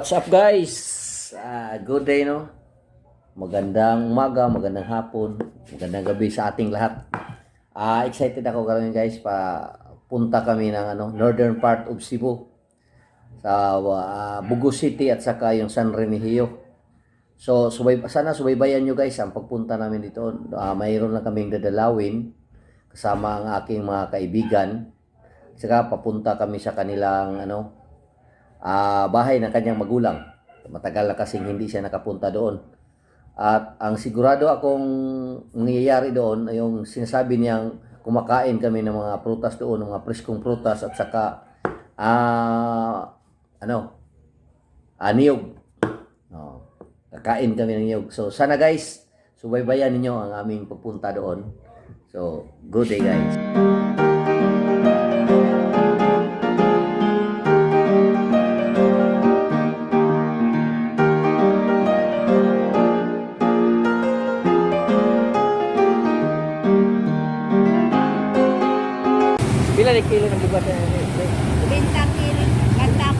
What's up, guys? Good day, no? Magandang umaga, magandang hapon, magandang gabi sa ating lahat. Excited ako karon, guys, pa punta kami ng ano, northern part of Cebu sa Bogo City at saka yung San Remigio. So, sana subaybayan nyo, guys, ang pagpunta namin dito. Mayroon lang kaming dadalawin kasama ang aking mga kaibigan. Saka papunta kami sa kanilang ano, bahay ng kanyang magulang. Matagal na kasing hindi siya nakapunta doon. At ang sigurado akong nangyayari doon ay yung sinasabi niyang kumakain kami ng mga prutas doon, ng mga preskong prutas at saka ano, niyog. Oh, kakain kami ng niyog. So sana, guys, subaybayan ninyo ang aming pagpunta doon. So, good day, guys. Pila ni kilo ng bugas na? 20 kilo, gantang.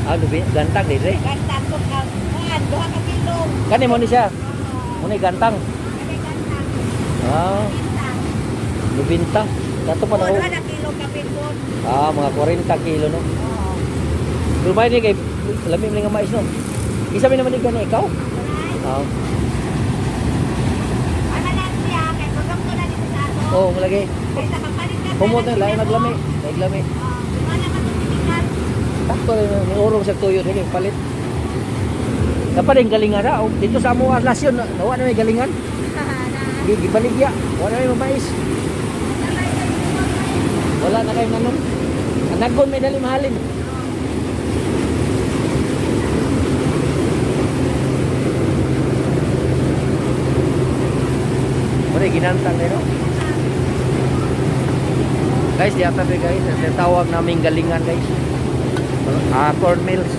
Ah, gantang dire. Gantang ko ka, kuan, 2 ka kilo. Kani mo ni siya. Mo ni gantang. Kani gantang. Ah, Bintang. lubinta. Kato pa na Oo, ko. 2 na kilo kapiton. Ah, mga 40 kilo, no. Oo. Pero may ni kay lami man nga mais, no. Isa mi naman ni gani ikaw. Alright. Ah, Ano lang siya, kay produkto na dito sa ato. oh, malagi. Kay sa kapalit na Humot na lain maglami, naglami. Oo, wala ka itong titikal. Sakto rin ni urong sa tuyo dili palit. Dapat din galingan ra oh, dito sa amo lasyon nawa na may galingan. Gibaligya, wala na may mais. Wala na kayo nanon. Ang nagon may dali mahalin. Muna ginantang na, no? Guys, di ata guys, ang tinatawag naming galingan, guys. Corn mills.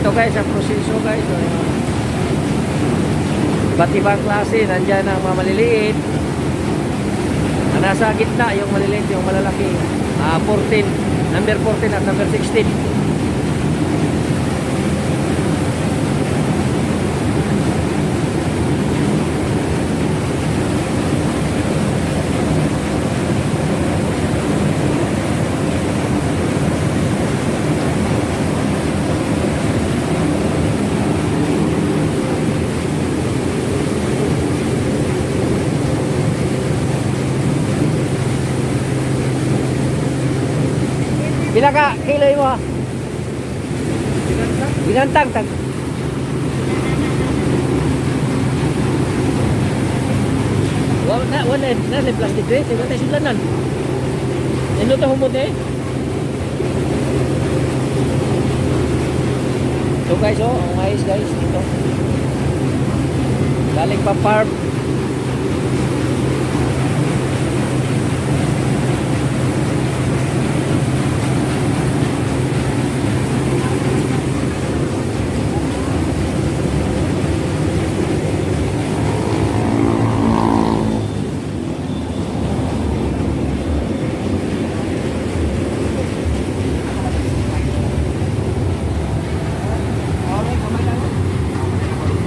Ito, guys, ang proseso, guys. Oh. Iba't ibang klase, nandyan ang mga maliliit. Ang nasa gitna, yung maliliit, yung malalaki. 14, number 14 at number 16. Pila ka kilo mo? Ginantang. Tag. Wala na, wala na, na plastic eh. Tingnan tayo sudlanan. Ano to humot eh? So guys, oh, ang mais, guys, dito. Galing pa farm.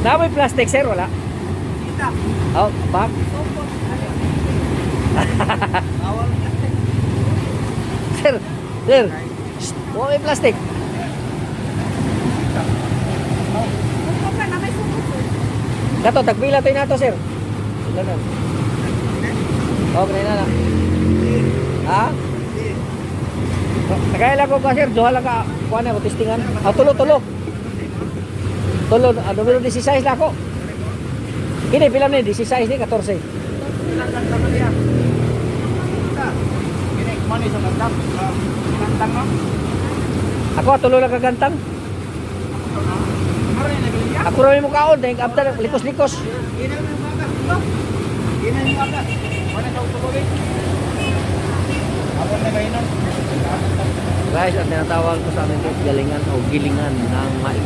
Na may plastic, sir, wala? Oh, back. Sir, sir. Shh, wala may plastic. Suko ka na, may suko. Kato, tagpila tayo nato, sir. Ganun. Okay na na. Ha? Tagay lang ko ka, sir. Duha lang ka. Kuha na, testingan. Ah, tulo, tulo. Tulo, numero 16 lang ako. Kini, pila ni? 16 ni, 14. Ako, tulo lang kagantang. Ako rin mo kaon, dahil after, likos-likos. Guys, ang tinatawag ko sa amin ito, galingan o gilingan ng mais.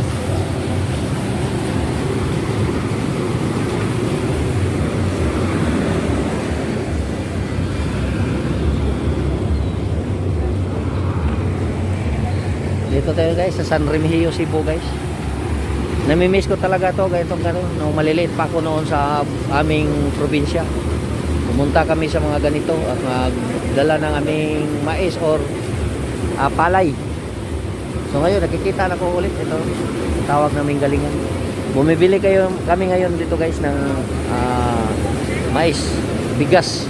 Dito tayo, guys, sa San Remigio, Cebu, guys. Namimiss ko talaga to, ganitong gano'n. Nung maliliit pa ako noon sa aming probinsya. Pumunta kami sa mga ganito at magdala ng aming mais or palay. So ngayon, nakikita na ko ulit ito. Tawag naming galingan. Bumibili kayo kami ngayon dito, guys, ng mais, bigas.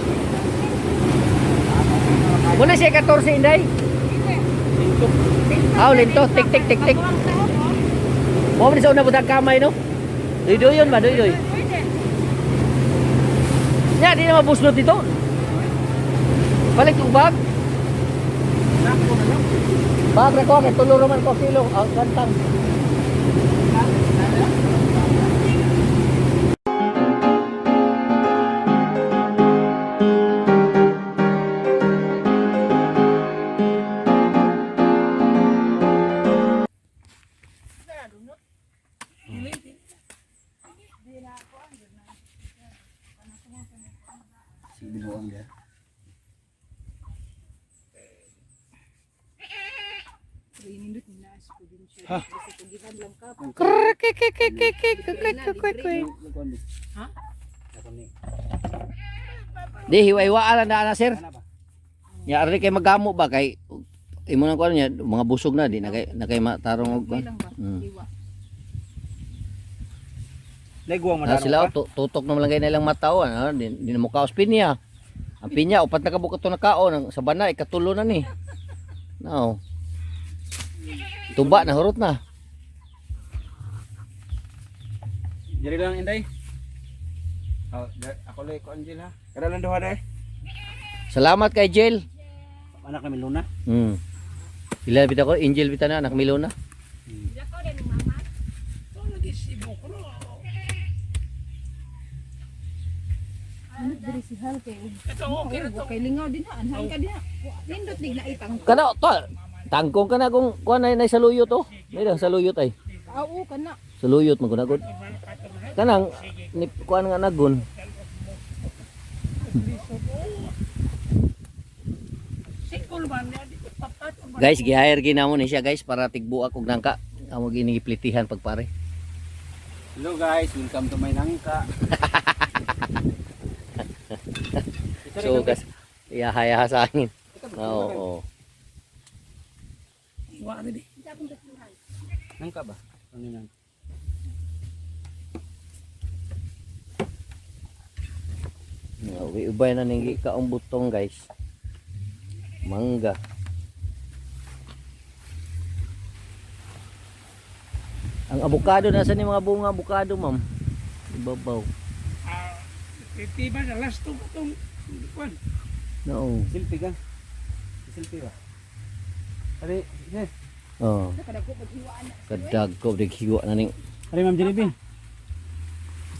Muna siya 14, Inday. Ah, linto. Tik, tik, tik, tik. Mo man sa una butang kamay, no? Duy-duy yun ba? Duy-duy. Nya, di na mabuslot dito. Balik yung bag. Bag ra ko, kay tulo ra man ko kilo. Ang kantang. Di hiwa-hiwaan lang na, sir. Nya ari kay magamo ba kay imo nang kuan niya mga busog na di na kay matarong og kuan. Legwang Na sila oh, tutok naman lang kay nilang mata oh, ano, di na mukaos pinya. Ang pinya upat na kabuok ato nakaon ang sa bana ikatulo na ni. No. Tuba na hurot na. Diri lang, Inday. Oh, ako lang ko Angel ha. Kada lang duha dai. Salamat kay Jill. Anak namin Luna. Ila bita ko Angel bita na anak Milona. Kay lingaw din ha, anhan ka din ha. Nindot dig na itang. Kana to. Tangkong kana kung kuan na saluyot oh. Nay lang saluyot ay. Oo kana. Saluyot man gud. Kanang ni kuan nga nagon. Guys, gi-hire ginamo ni siya, guys, para tigbuak og nangka. Amo gini giplitihan pagpare. Hello guys, welcome to my nangka. So guys, iyahayaha sa angin. Oo. Oo. Nangka ba? Ano yun? Uwi ubay na ning kaong butong, guys. Mangga. Ang abukado, nasa ni mga bunga abukado, ma'am? Ibabaw. Tiba na last to itong kwan. No. Selfie ka? Selfie ba? Ari, yes. Oh. Kadag ko dig hiwa na ning. Ari Ma'am Genevieve.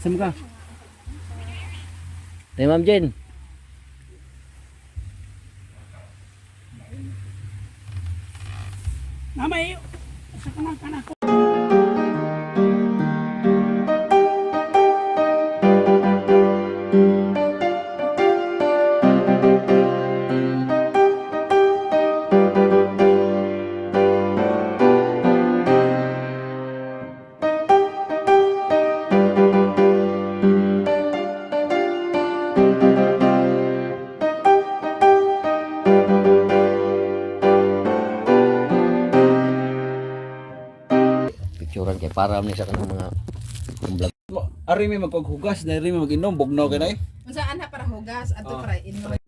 Saan ka? Hey, Ma'am Jen. Namay sa kanang kanak. Picturean kay para ni sa kanang mga vlog. Ari may magpaghugas, dari may mag-inom, bugnaw ka na eh. Unsa ana para hugas adto para inom.